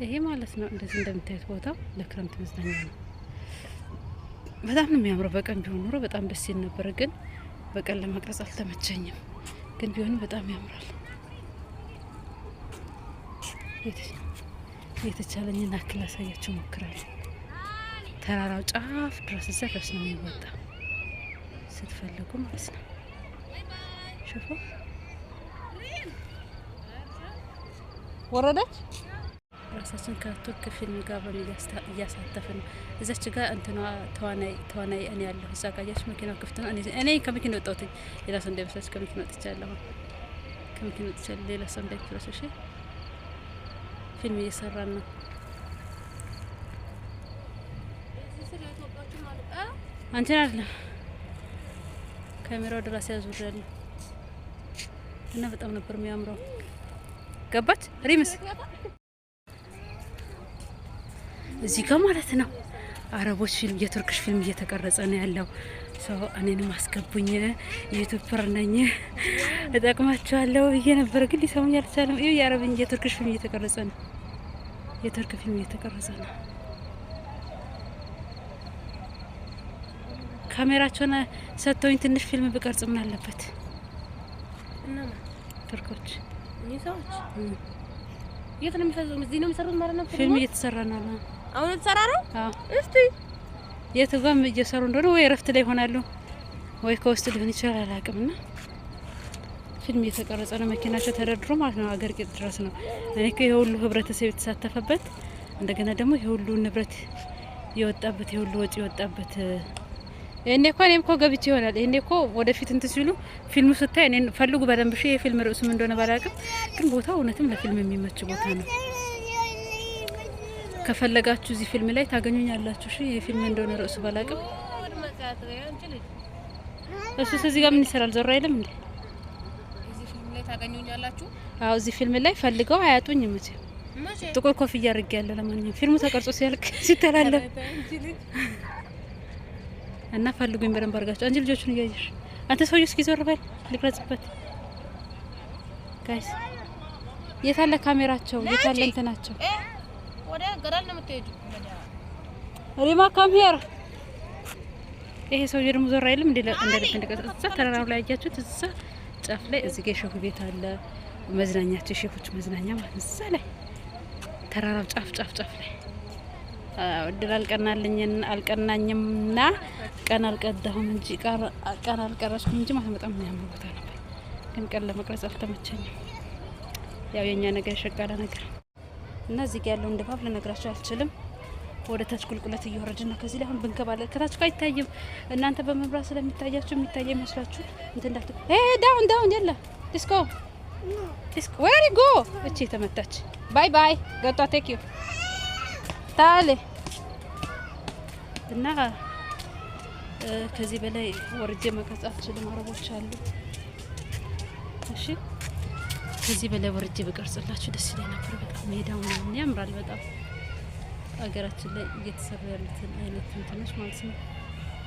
ይሄ ማለት ነው። እንደዚህ እንደምታዩት ቦታው ለክረምት መዝናኛ ነው። በጣም ነው የሚያምረው። በቀን ቢሆን ኖሮ በጣም ደስ ይል ነበረ፣ ግን በቀን ለመቅረጽ አልተመቸኝም። ግን ቢሆንም በጣም ያምራል። የተቻለኝን ያክል ላሳያችሁ ሞክራለሁ። ተራራው ጫፍ ድረስ፣ እዛ ድረስ ነው የሚወጣ ስትፈልጉ ማለት ነው። شوفوا ወረደች። ራሳችን ከቱርክ ፊልም ጋር በሚል እያሳተፍን ነው። እዛች ጋር እንትኗ ተዋናይ ተዋናይ እኔ ያለሁ እዛ ጋር እያልሽ መኪናው ክፍት ነው። እኔ ከመኪና ወጣሁትኝ፣ ሌላ ሰው እንዳይመስላችሁ ከመኪና ወጥቻለሁ። ከመኪና ወጥቻለሁ፣ ሌላ ሰው እንዳይመስላችሁ። እሺ፣ ፊልም እየሰራን ነው። አንቺን አይደለም፣ ካሜራው ድረስ ያዙራል እና በጣም ነበር የሚያምረው። ገባች ሪምስ እዚህ ጋር ማለት ነው። አረቦች ፊልም፣ የ Turkish ፊልም እየተቀረጸ ነው ያለው። So እኔንም አስገቡኝ፣ YouTuber ነኝ፣ እጠቅማቸዋለሁ ብዬ ነበር፣ ግን ሊሰሙኝ አልቻለም። ይኸው የአረብኝ የ Turkish ፊልም እየተቀረጸ ነው። የቱርክ ፊልም እየተቀረጸ ነው። ካሜራቸውን ሰጥተውኝ ትንሽ ፊልም ብቀርጽ ምን አለበት? ቱርኮች። እኚህ ሰዎች የት ነው የሚሰሩት? እዚህ ነው የሚሰሩት ማለት ነው። ፊልም እየተሰራ ነው። አሁን የተሰራ ነው። አዎ። እስቲ የቱ ጋም እየሰሩ እንደሆነ፣ ወይ እረፍት ላይ ይሆናሉ ወይ ከውስጥ ሊሆን ይችላል፣ አላውቅም። እና ፊልም እየተቀረጸ ነው። መኪናቸው ተደርድሮ ማለት ነው። አገር ጌጥ ድረስ ነው። እኔ እኮ ይሄ ሁሉ ህብረተሰብ የተሳተፈበት፣ እንደገና ደግሞ ይሄ ሁሉ ንብረት የወጣበት፣ ይሄ ሁሉ ወጪ የወጣበት፣ ይሄኔ እኮ እኔም እኮ ገብቼ ይሆናል። ይሄኔ እኮ ወደፊት እንትን ሲሉ ፊልሙ ስታይ እኔን ፈልጉ በደንብ። እሺ፣ የፊልም ርዕሱ ምን እንደሆነ ባላውቅም ግን ቦታው እውነትም ለፊልም የሚመች ቦታ ነው። ከፈለጋችሁ እዚህ ፊልም ላይ ታገኙኛላችሁ። እሺ፣ የፊልም እንደሆነ ርዕሱ ባላውቅም። እሱስ እዚህ ጋር ምን ይሰራል? ዞር አይልም እንዴ? እዚህ ፊልም ላይ ታገኙኛላችሁ። አዎ፣ እዚህ ፊልም ላይ ፈልገው አያጡኝም መቼም። መቼ? ጥቁር ኮፍያ አድርጌያለሁ። ለማንኛውም ፊልሙ ተቀርጾ ሲያልቅ ሲተላለፍ እና ፈልጉኝ በደንብ አድርጋችሁ። አንቺ ልጆቹን እያየሽ፣ አንተ ሰውዬው እስኪ ዞር በል ልቅረጽበት። Guys፣ የታለ ካሜራቸው? የታለ እንትናቸው? ወደ ገደል ነው የምትሄጂው። ሪማ፣ come here። ይሄ ሰውዬ ደግሞ ዞር አይልም እንዴ? እንደ ልብ እንደቀረጽ። እዛ ተራራው ላይ አያችሁት? እዛ ጫፍ ላይ እዚህ ጋር የሼሁ ቤት አለ። መዝናኛቸው፣ የሼሆች መዝናኛ ማለት ነው። እዛ ላይ ተራራው ጫፍ ጫፍ ጫፍ ላይ እድል አልቀናኝምና ቀን አልቀዳሁም እንጂ፣ ቀን አልቀረጽኩም እንጂ ማለት በጣም የሚያምር ቦታ ነበር፣ ግን ቀን ለመቅረጽ አልተመቸኝም። ያው የኛ ነገር የሸቃለ ነገር እና እዚህ ጋ ያለውን ድባብ ልነግራችሁ አልችልም። ወደ ታች ቁልቁለት እየወረድን ነው። ከዚህ ላይ አሁን ብንከባለል ከታች እኮ አይታይም። እናንተ በመብራት ስለሚታያችሁ የሚታይ ይመስላችሁ እንትን እንዳት down down يلا let's go, let's go, where go። እቺ የተመታች። Bye bye ገጧ thank you تعالي። እና ከዚህ በላይ ወርጄ መቅረጽ አልችልም። አረቦች አሉ። እሺ፣ ከዚህ በላይ ወርጄ ብቀርጽላችሁ ደስ ይለኝ ነበር። በጣም ሜዳው ምናምን ያምራል። በጣም ሀገራችን ላይ እየተሰሩ ያሉትን አይነት እንትኖች ማለት ነው።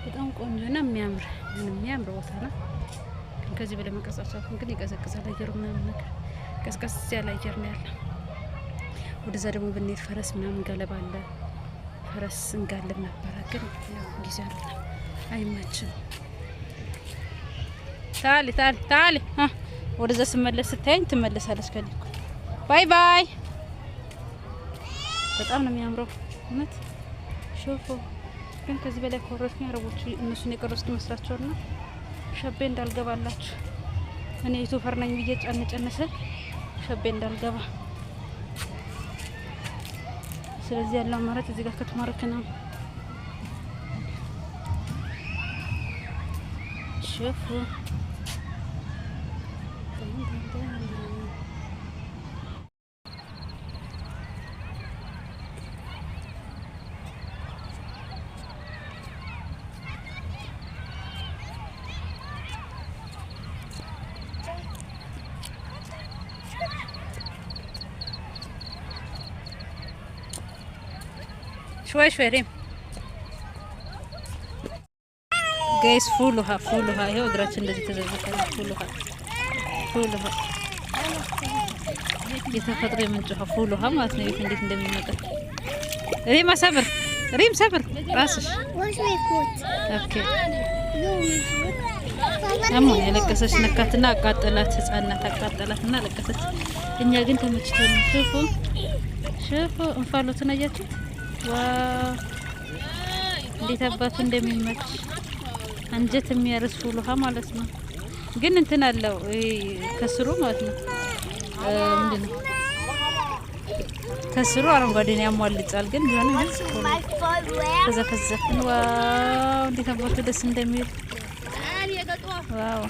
በጣም ቆንጆና የሚያምር የሚያምር ቦታ ነው። ግን ከዚህ በላይ መቅረጽ አልቻልኩም። ግን ይቀዘቅዛል አየሩ ምናምን ነገር፣ ቀዝቀዝ ያለ አየር ነው ያለው። ወደዛ ደግሞ ብንሄድ ፈረስ ምናምን ጋለባ አለ። ፈረስ እንጋልብ ነበረ፣ ግን ያው ጊዜ አይደለም፣ አይመችም። تعالي تعالي تعالي። ወደዛ ስመለስ ስታየኝ ትመለሳለች ከኔ እኮ። Bye bye። በጣም ነው የሚያምረው እውነት። شوفوا። ግን ከዚህ በላይ ከወረድኩኝ አረቦቹ እነሱን የቀረጽኩ ይመስላቸውና ሸቤ እንዳልገባላችሁ፣ እኔ YouTuber ነኝ ብዬ ጨን ጨን ስል ሸቤ እንዳልገባ። ስለዚህ ያለው አማራጭ እዚህ ጋር ከተማረክ ነው። شوفوا። شوي شوي ريم. Guys፣ full ውሃ፣ full ውሃ። ይኸው እግራችን እንደዚህ ተዘዝቷል። Full ውሃ፣ full ውሃ። የተፈጥሮ የምንጭ ውሃ፣ ፍል ውሃ ማለት ነው። የት እንዴት እንደሚመጣ። ሪም ሰብር፣ ሪም ሰብር ራስሽ። Okay፣ አሞ ያለቀሰች ነካትና አቃጠላት። ህጻናት አቃጠላትና አለቀሰች። እኛ ግን ተመችቶን። شوفوا شوفوا፣ እንፋሎትን አያችሁት? Wow፣ እንዴት አባቱ እንደሚመች፣ አንጀት የሚያርስ ፍል ውሃ ማለት ነው። ግን እንትን አለው ከስሩ ማለት ነው። ምንድን ነው ከስሩ? አረንጓዴን ያሟልጫል። ግን ቢሆንም ግን ተዘፈዘፍን። Wow፣ እንዴት አባቱ ደስ እንደሚል wow!